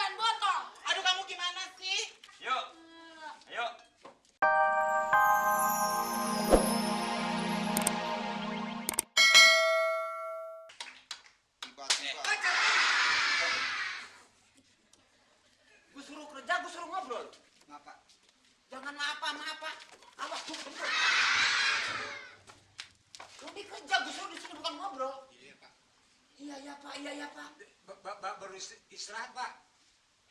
dan botol. Aduh, kamu gimana sih? Yuk, ayo. Tiba-tiba. Gue suruh kerja, gue suruh ngobrol. Ngapa? Jangan apa. Awas, gue kentut. Lu di kerja, gue suruh di sini bukan ngobrol. Iya, Pak. Iya ya pak. Baru istirahat, Pak.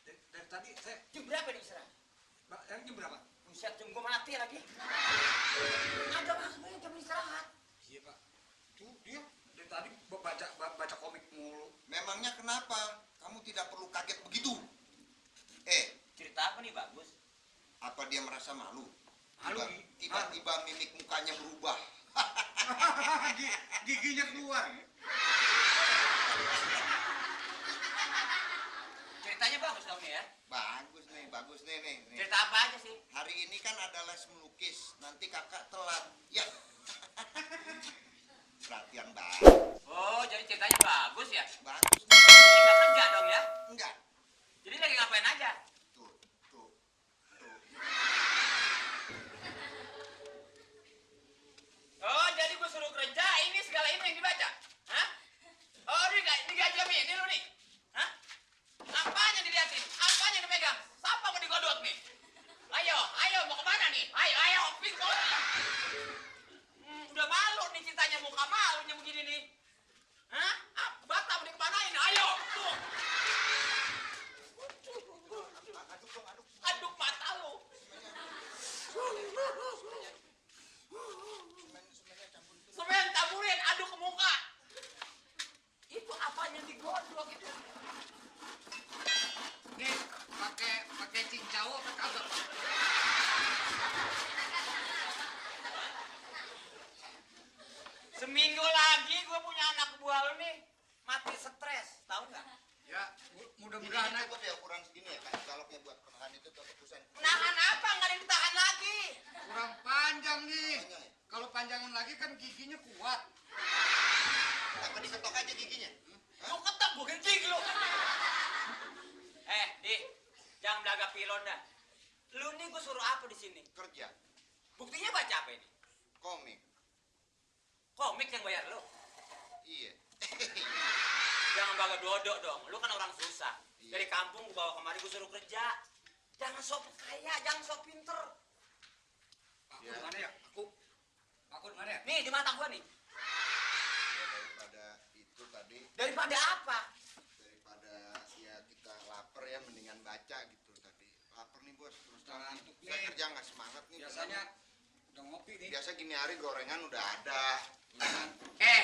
Dari tadi saya... Jam berapa nih istirahat? Yang jam berapa? Buset, jam gue mati lagi. Ada maksudnya jam istirahat. Iya, Pak. Tuh, dia dari tadi baca komik mulu. Memangnya kenapa? Kamu tidak perlu kaget begitu. Cerita apa nih bagus? Apa dia merasa malu? Malu? Tiba-tiba mimik mukanya berubah. Giginya keluar. Ceritanya bagus dong nih ya? Bagus nih. Nih. Cerita apa aja sih? Hari ini kan ada les melukis. Nanti kakak telat. Ya. Perhatian banget. Oh, jadi ceritanya bagus ya? Bagus. Jadi nggak kerja dong ya? Enggak. Jadi lagi ngapain aja? Tuh. Oh, jadi gue suruh kerja, ini segala ini yang dibaca? Hah? Oh, ini gaji ini lu nih? Hah? Apanya diliatin? Apanya dipegang? Siapa mau digodot nih? Ayo, mau kemana nih? Ayo, pintu. Udah malu nih ceritanya, muka malunya begini nih. Hah? Bata mau dikemanain? Ayo, tuh. Aduk mata lu. Semen taburin, aduk ke muka. Itu apanya digodok itu? Nih, pakai cincau apa kagak, Pak? Seminggu lagi gue punya anak buah lu nih mati stres, tahu nggak? Ya, Ini mudah-mudahan aja. cukup ya ukuran segini ya, Kak. Galopnya buat penahan itu atau tebusan. Nahan apa? Nggak ada yang ditahan lagi. Kurang panjang nih. Panjang ya? Kalau panjangan lagi kan giginya kuat. Apa diketok aja giginya? Lu ketok gue gigig lu. Jangan belaga pilon dah. Lu nih gue suruh apa di sini? Kerja. Buktinya baca apa ini? Komik. Komik yang bayar lu. Iya. Jangan baga dodok dong. Lu kan orang susah. Iya. Dari kampung gue bawa kemari gue suruh kerja. Jangan sok kaya, jangan sok pinter. Aku Ya. di mana ya? Aku di mana ya? Nih di mata gue nih. Ya, daripada itu tadi, Daripada apa? daripada ya kita lapar ya, mendingan baca gitu tadi. Lapar nih bos, terus terang. Ngantuk Saya nih. kerja nggak semangat nih. Biasanya udah ngopi nih. Biasa gini hari gorengan udah ada.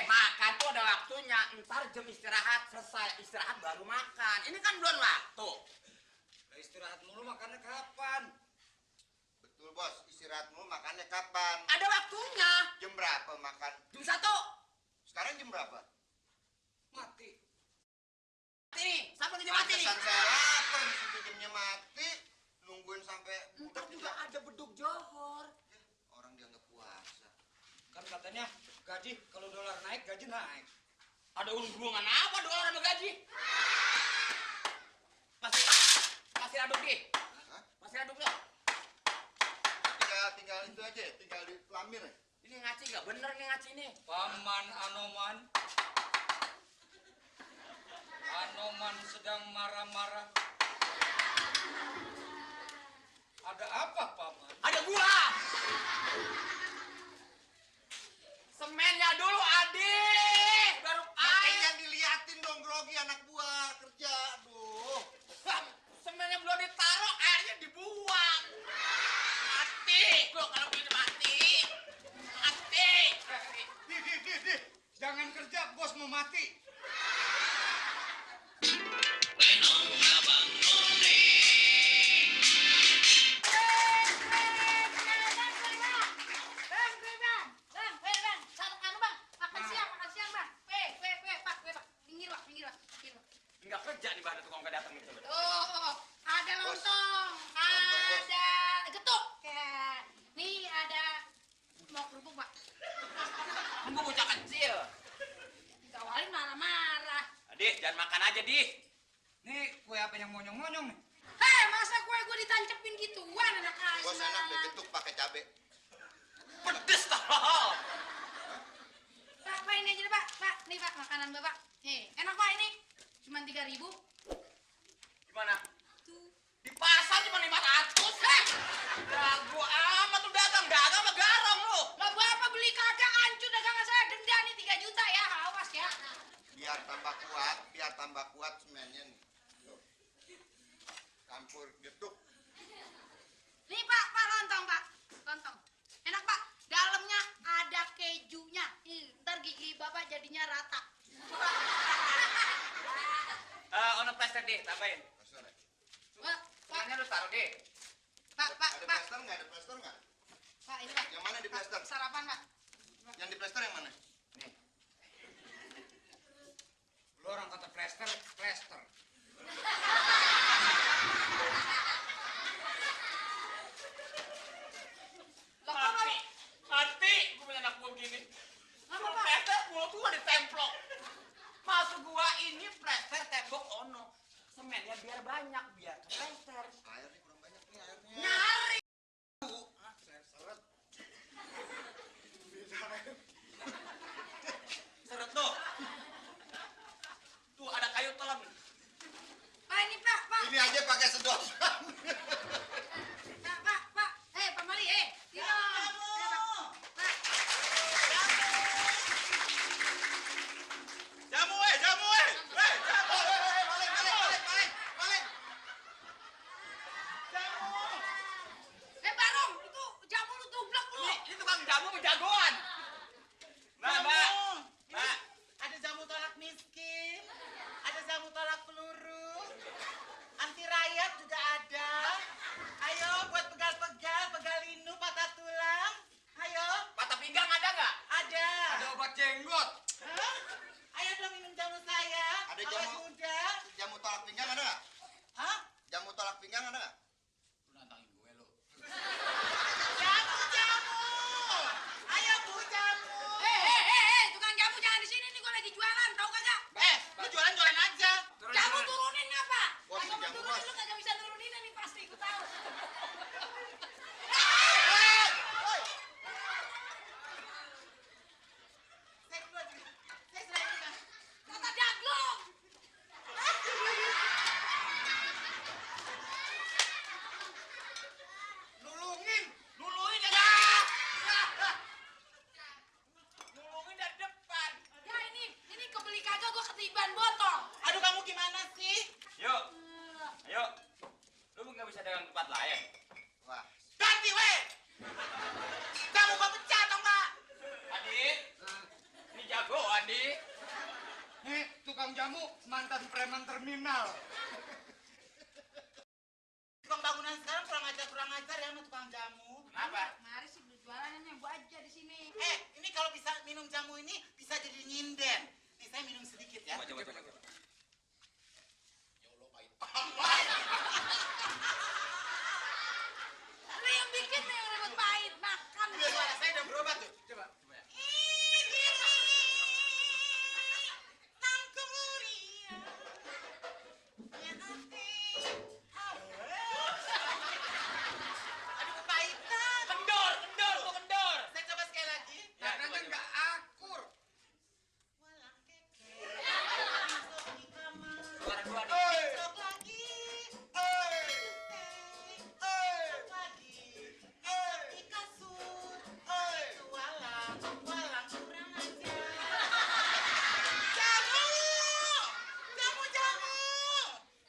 Makan tuh ada waktunya. Ntar jam istirahat selesai istirahat baru makan. Ini kan belum waktu. Udah istirahat mulu makannya kapan? Betul bos, istirahat mulu makannya kapan? Ada waktunya. Jam berapa makan? Jam 1. Sekarang jam berapa? Mati. Mati nih. Sampai ke jam mati nih. Pantesan saya lapar, di situ jamnya mati. Nungguin sampai Ntar budak juga ada beduk johor. orang dianggap puasa. Kan katanya gaji kalau dolar naik gaji naik. Ada hubungan apa dolar sama gaji? Pasir aduk nih. Hah? Pasir aduk dong. Tinggal itu aja, tinggal di pelamir ya. Ini ngaci nggak? Bener nih ngaci nih. Paman Anoman. Anoman sedang marah-marah. Ada apa, Paman? Ada gua. Semennya dulu adik. Baru Makanya air. diliatin dong grogi anak buah kerja. Aduh. Semennya belum ditaruh, airnya dibuang. Mati. Gua kalau begini mati. Mati. Di. Jangan kerja, bos mau mati. Bang, satu anu bang, makan siang bang. Pak, pinggir bang. Nggak kerja nih pada tukang nggak datang gitu. Oh, ada lontong, Lontong, ada getuk. Nih ada mau kerupuk pak. Kan gua bocah kecil. Ditawarin marah-marah. Adik, jangan makan aja, Di. Nih kue apa yang monyong-monyong nih? Hei, masa kue gue ditancepin gituan anak aja. Bos enak digetuk pakai cabe. Pedes tolol. Pak, ini aja deh, Pak. Pak, nih Pak, makanan Bapak. Nih, enak Pak ini. Cuma 3.000. Gimana? Tuh. Di pasar cuma 500. Jago amat tuh dagang sama garong lu. Lah Bapak beli kagak hancur dagangan saya. Denda nih 3 juta ya. Awas ya. Biar tambah kuat semennya nih. Tuh. Campur getuk. Nih Pak, lontong Pak. Lontong. Enak Pak. Dalamnya ada kejunya. Ntar gigi Bapak jadinya rata. Ono plaster deh, tambahin. Plaster ya? Pak, Tangannya lu taruh deh. Ada plaster nggak? Ada plaster nggak? Pak, ini Pak. Yang mana di plaster? Sarapan Pak. Yang di plaster yang mana? Nih. Lu orang kata plester. Lah kok Bapak? Mati, gue punya anak gua begini. Apa, Gua Pak? plaster, gua tuh ada templok. Maksud gua ini plaster tembok ono. Semennya biar banyak, biar ke plaster. Air nih kurang banyak nih airnya. Nyari. Saya seret. Seret tuh. Tuh ada kayu telan. Pak, ini Pak. Ini aja pakai sedotan. Pak. Pak Mali, Tino. Pak. Jamu. Jamu. Balik. Barong, itu jamu lu tublek lu. Ini tukang jamu jagoan. Mbak. Ada jamu tolak miskin, ada jamu tolak peluru, anti rayap juga ada. Ayo buat pegal-pegal, pegal linu, patah tulang. Ayo, Patah pinggang ada nggak? ada. Ada obat jenggot. Hah? Ayo dong minum jamu saya. Ada awet jamu. muda. Jamu tolak pinggang ada nggak? Hah? Jamu tolak pinggang ada nggak? Lu nantangin gue lu. Jamu. Ayo bu jamu. Tukang jamu jangan di sini nih, gua lagi jualan, tahu kagak? Lu jualan aja. Jamu turunin apa? Bos, Kalau mau jamu, turunin Bos. lu kagak bisa turunin ini pasti, gua tahu. Saya keluar juga. Saya selain juga. Kata daglong. Nulungin ya. Nulungin dari depan. Ya ini kebeli kagak gua ketiban botol. Aduh kamu gimana sih? Yuk, ayo. Lu nggak bisa dagang tempat lain. Wah, Ganti weh. Kamu gua pecah dong Pak. Adi, ini jago Adi. Nih tukang jamu mantan preman terminal. Tukang bangunan sekarang kurang ajar ya sama tukang jamu. Kenapa? Mari sih beli jualannya gua aja di sini. Ini kalau bisa minum jamu ini bisa jadi nyinden. Nih saya minum sedikit ya. Coba. Lu yang bikin nih yang ribet pahit, makan. Suara saya udah berubah tuh. Coba. Aduh kepahitan. Kendor. Saya coba sekali lagi. Katanya nggak akur. Walang keke. Masuk di kamar. Suara dua nih. Besok lagi. Besok lagi. Di kasur. Itu walang kurang ajar. Jamu.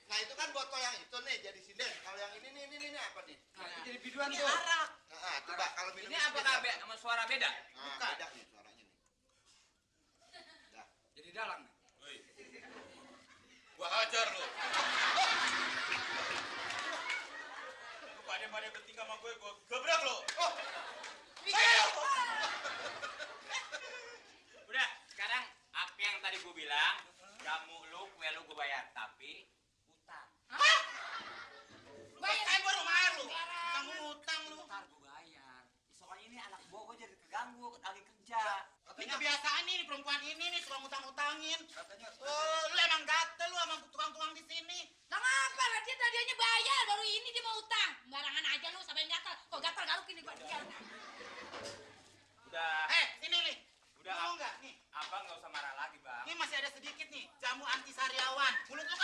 nah itu kan botol yang itu nih jadi sinden. Kalau yang ini nih apa nih? Nah, itu jadi biduan Ini tuh. arak. Coba kalau minum Ini apakah sama suara beda? Nah, beda nih suaranya nih. Dah. Jadi dalang. Gua hajar lu. Lu pada bertiga sama gue, gua gebrak lu. Udah, sekarang apa yang tadi gue bilang, jamu lu, kue lu gue bayar, tapi utang. Bayar baru mahal lu. Kamu utang lu. Ntar gue bayar. Soalnya ini anak gue jadi keganggu, lagi kerja. Ini kebiasaan nih perempuan ini nih suka ngutang-ngutangin. Katanya Oh, lu emang gatel lu sama tukang-tukang di sini. nih bayar, baru ini dia mau utang. Barangan aja lu sampai gatal. Kok gatal garuk ini gua dia. Udah, Sini nih. udah. Mau nggak nih? Abang nggak usah marah lagi, Bang. Ini masih ada sedikit nih jamu anti sariawan. Mulut lu kan